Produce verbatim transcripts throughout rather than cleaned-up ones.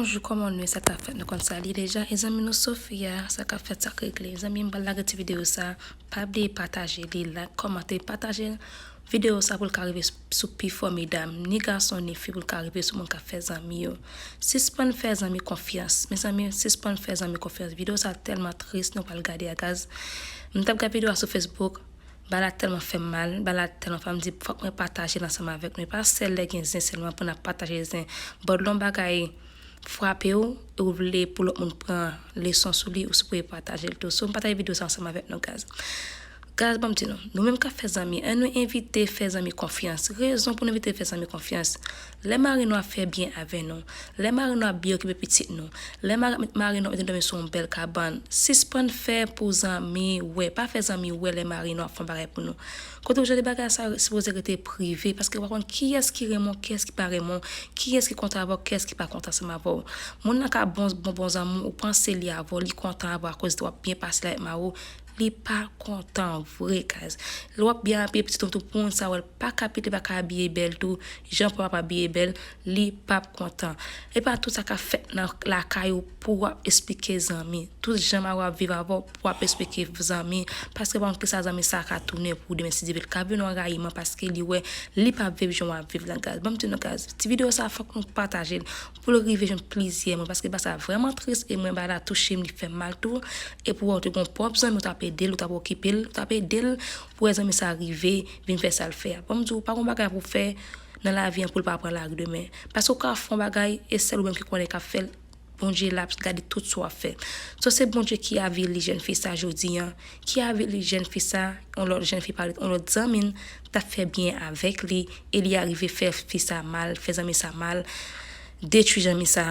Bonjou, kòman nou ye? Sa k ap fèt? Nou konn sa li deja. E zanmi nou Sofia, sa k ap fèt, sa k regle? Zanmi, m pral lage ti videyo sa. Pa bliye pataje li, like, kòmante, pataje videyo sa pou l ka rive sou pi fò medam, ni gason, ni fi, pou l ka rive sou moun k ap fè zanmi yo. Sispann fè zanmi konfyans. Mezanmi, sispann fè zanmi konfyans. Videyo sa tèlman tris, nou pral gade a gaz. M t ap gade videyo a sou Facebook. Bagay la tèlman fè m mal, bagay la tèlman fè m di fòk mwen pataje l ansanm avèk nou. E pa sèl lè gen zen sèlman pou n ap pataje zen. Bòdlon bagay frape w, e ou vle pou lòt moun pran leson sou li, ou sipoze pataje l tou. So, m pataje videyo sa ansanm avèk nou, gaz. Gaz, ban m di nou, nou menm k ap fè zanmi, ann nou evite fè zanmi konfyans. Rezon pou nou evite fè zanmi konfyans, lè mari nou ap fè byen avè nou, lè mari nou ap byen okipe pitit nou, lè mari, mari nou ap mete nou dòmi sou yon bèl kabann, sispann fè pou zanmi wè. Pa fè zanmi wè lè mari nou ap fè yon bagay pou nou. Kote w jwenn bagay sa yo sipoze rete prive, paske w pa konn kiyès ki renmen w, kiyès ki pa renmen w, kiyès ki kontan avè w, kiyès ki pa kontan ansanm avè w. Moun nan ka bon, bon, bon zanmi w, ou panse li avè w, li kontan avè w akoz w ap byen pase l avèk mari w, li pa kontan vre, gaz. Lè w ap byen apiye pitit ou tou pou moun sa wè l pa ka piye, li pa ka abiye bèl tou, jan papa ap abiye bèl, li p ap kontan. E pa tout sa k ap fèt nan lakay ou pou w ap esplike zanmi. Tout jan mari w ap viv avè w pou w ap esplike zanmi. Paske pa konn kisa zanmi sa ka tounen pou ou demen si Dye vle. L ka vin yon rayiman paske li wè li p ap viv jan w ap viv la, gaz. Ban m di nou, gaz, ti videyo sa fòk nou pataje l pou l rive jwenn plizyè moun, paske bagay sa vrèman tris e mwen bagay la touche m, li fè m mal tou. E pou wè w te gon pwòp zanmi, ou t ap ede l, ou t ap okipe l, ou t ap ede l pou wè zanmi sa rive vin fè sa l fè a. Ban m di w, pa gon bagay pou w fè nan lavi an pou l pa pran lari demen. Paske w ka fè yon bagay e sèl ou menm ki konnen k ap fè l. Bondye la ap gade tout sa w ap fè. So se Bondye ki avili jèn fi sa jodi an, ki avili jèn fi sa, yon lòt jèn fi pale, yon lòt zanmi l t ap fè byen avèk li, e li arive fè fi sa mal, fè zanmi sa mal, detwi zanmi sa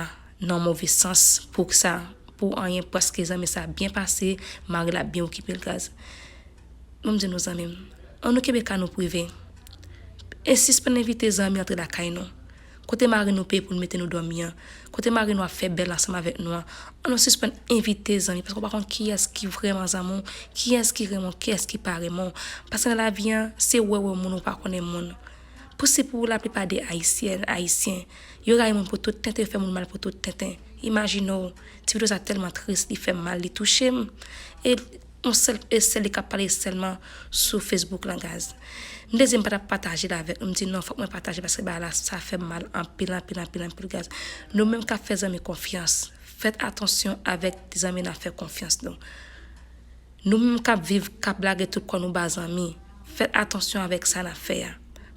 nan move sans pou sa, pou anyen, paske zanmi sa byen pase, mari l ap byen okipe l, gaz. Ban m di nou, zanmi m, ann nou kenbe ka nou prive. E sispann envite zanmi antre lakay nou. Kote mari nou peye pou l mete nou dòmi an, kote mari nou ap fè bèl ansanm avèk nou an, ann nou sispann envite zanmi, paske w pa konn kiyès ki vrèman zanmi w, kiyès ki renmen w, kiyès ki pa renmen w. Paske nan lavi an, se wè wè moun, ou pa konnen moun. Pou, se pou laplipa de Ayisyèn, Ayisyen, yo rayi moun pou tout tenten, yo fè moun mal pou tout tenten. Imajine w, ti videyo sa tèlman tris, li fè m mal, li touche m. E yon sèl, e sèl li k ap pale sèlman sou Facebook lan, gaz. M te di m pa t ap pataje l avèk nou, m di non, fòk mwen pataje paske bagay la sa fè m mal anpil, anpil, anpil, anpil, gaz. Nou menm k ap fè zanmi konfyans, fèt atansyon avèk zanmi n ap fè konfyans nou. Nou menm k ap viv, k ap lage tout kò nou ba zanmi, fèt atansyon avèk sa n ap fè a.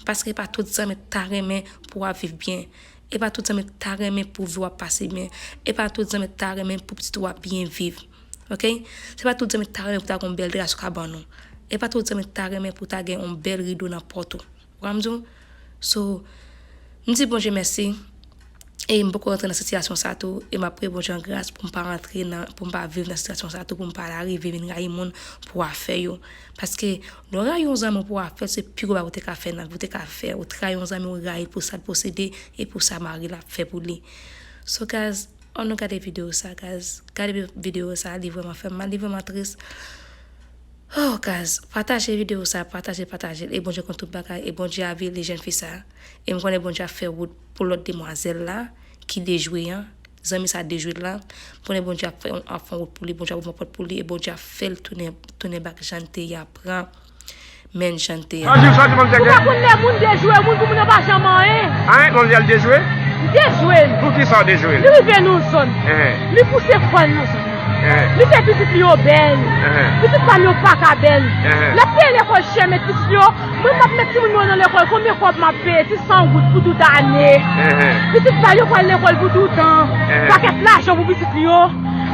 Paske e pa tout zanmi k ta renmen pou w ap viv byen. E pa tout zanmi k ta renmen pou vi w ap pase byen. E pa tout zanmi k ta renmen pou pitit ou ap byen viv. Oke? Se pa tout zanmi k ta renmen pou ta gen yon bèl dra sou kabann ou. E pa tout zanmi k ta renmen pou ta gen yon bèl rido nan pòt ou. Ou konprann m di w? So, m di Bondye mèsi. E m poko rantre nan sitiyasyon sa tou. E m ap priye Bondye an gras pou m pa rantre nan, pou m pa viv nan sitiyasyon sa tou, pou m pa rive vin rayi moun pou afè yo. Paske lè w rayi yon zanmi w pou afè l, se pi gwo bagay ou te ka fè nan vi w, ou te ka fè. Ou trayi yon zanmi w, rayi l pou sa l posede e pou sa mari l ap fè pou li. So, gaz, ann nou gade videyo sa, gaz. Gade vi-, videyo sa, li vrèman fè m mal, li vrèman tris. Oh, gaz, pataje videyo sa, pataje, pataje l. E Bondye konn tout bagay, e Bondye avili jèn fi sa. E m konnen Bondye ap fè wout pou lòt demwazèl la, ki dejwe an, zanmi sa dejwe la. M konnen Bondye ap fè, ap fè wout pou li, Bondye ap ouvri pòt pou li, e Bondye ap fè l tounen, tounen bak jan l te ye a, pran men jan l te ye a. Sa di, sa di, manmzèl. Ou pa konn lè moun dejwe moun pou moun nan pa janm anyen. Anyen, manmzèl dejwe? Dejwe l. Pou ki sa w dejwe l? Li rive nan yon zòn. Ehe. Li pouse kò l nan zòn nan. Ehe. Li fè pitit li yo bèl. Ehe. Pitit pa m yo pa ka bèl. Ehe. L ap peye lekòl chè, met pitit li yo. Mwen m ap met timoun mwen yo nan lekòl, konbyen kòb m ap peye? Ti san goud pou tout ane. Ehe. Pitit pa yo pral lekòl pou toutan. Ehe. Pakèt lajan pou pitit li yo.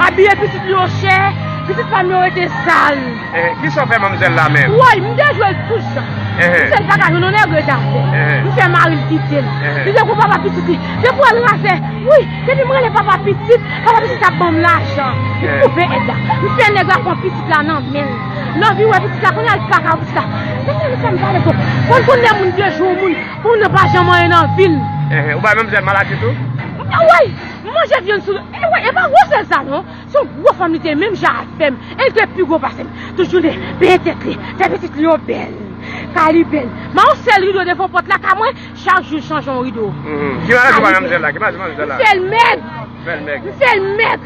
Abiye pitit li yo chè. Pitit pa m yo rete sal. Ehe, kisa w fè manmzèl la menm? Woy, m dejwe l tout jan. Ehe. M fè l pa ka jwenn yon nèg rete avè l. Ehe. M fè mari l kite l. Ehe. Li te gon papa pitit li. Depi w wè l razè, wi, depi m rele papa pitit, papa pitit ap ban m lajan. M koupe èd la. M fè nèg la pran pitit la nan men l. L anvi wè pitit la, kounye a l pa ka wè pitit la. Mesye, mesye, m pale fò. Konn konn lè moun dejwe yon moun, pou moun nan pa janm anyen nan vi l. Ehe, ou bay manmzèl maladi tou? Woy, m manje vyann sou, e woy, e pa gwosè sa non. Se yon gwo fanm li te ye, menm jan avè m. E li te pi gwo pase m. Tout jounen, benyen tèt li, fè pitit li yo bèl. Kay li bèl. Men yon sèl rido devan pòt la, ka mwen, chak jou l chanje yon rido. Mhm. Ki maladi manmzèl la? Ki maladi manmzèl la? M fè l mèg. M fè l mèg. M fè l mèg.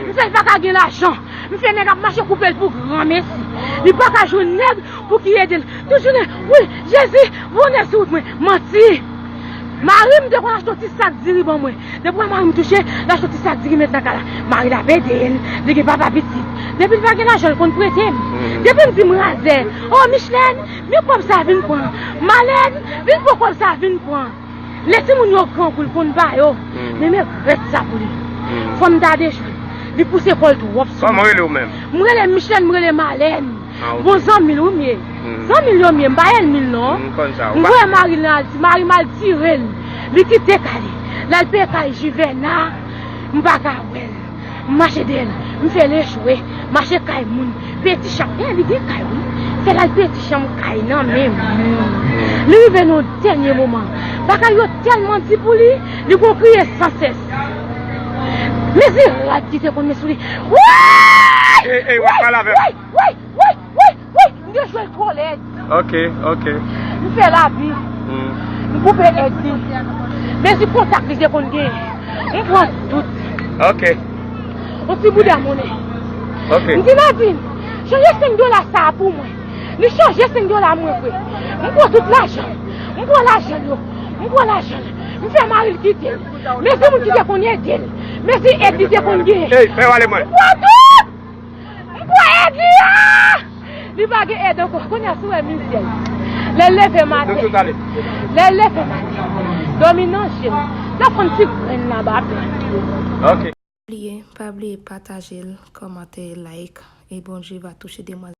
M fè l pa ka gen lajan. M fè nèg ap mache koupe l pou granmesi. Li pa ka jwenn nèg pou ki ede l. Tout jounen, wi, Jezi, voye nèg sou wout mwen. Manti. Mari m te konn achte yon ti sak diri ban mwen. Depi w wè mari m touche, l achte yon ti sak diri met nan kay la. Mari l ap ede l. Li gen papa pitit. Depi l pa gen lajan, l konn prete m. Depi m di m razè, o Michlèn, men kòb sa vin pran. Malèn, vin pran kòb sa vin pran. Lè timoun yo gran kou l konn ba yo. Men m regrèt sa pou li. Fò m ta dejwe. Li pouse kò l twòp sou mwen. Kòman w rele w menm? M rele Michlèn, m rele Malèn. Ah, ok. Bon zanmi l wi m ye. Zanmi l yo m ye, m pa ènmi l non. M konn sa. M voye mari l nan Ayiti, mari m al tire l. Li kite kay li. L al peye kay Jivèna, m pa ka wè l. M mache dèyè l, m fè l echwe. Mache kay moun, peye ti chanm. E, li gen kay wi. Fè l al peye ti chanm kay nan men moun. Li rive nan yon dènye moman. Bagay yo tèlman di pou li, li gon kriye sansès. Mezi rad ki te konn met sou li. Woy! Ey, ey, w ap pale avè m. Woy! Woy! Woy! Woy! Woy! M te jwe l twò lèd. Ok, ok. M fè labi. M koupe èd li. Mezi kontak li te konn genyen. M pran tout. Ok. Yon ti bouda monnen. Ok. M di Nadin, chanje senk dola sa a pou mwen. Li chanje senk dola mwen vre. M pran tout lajan. M pran lajan l yo. M pran lajan l. M fè mari l kite l. Mezi moun ki te konn ede l. Mezi èd li te konn genyen. Ey, fè w ale mwen. M pran tout! M pran èd li a! Li pa gen èd ankò. Kounye a si w wè mizè l. Lè l leve maten. Lè l leve maten. Dòmi nan je l. L ap fè yon ti grenn nan baben. Ok. Bliye, pa bliye pataje l, kòmante, like. E Bondye va touche demwazèl.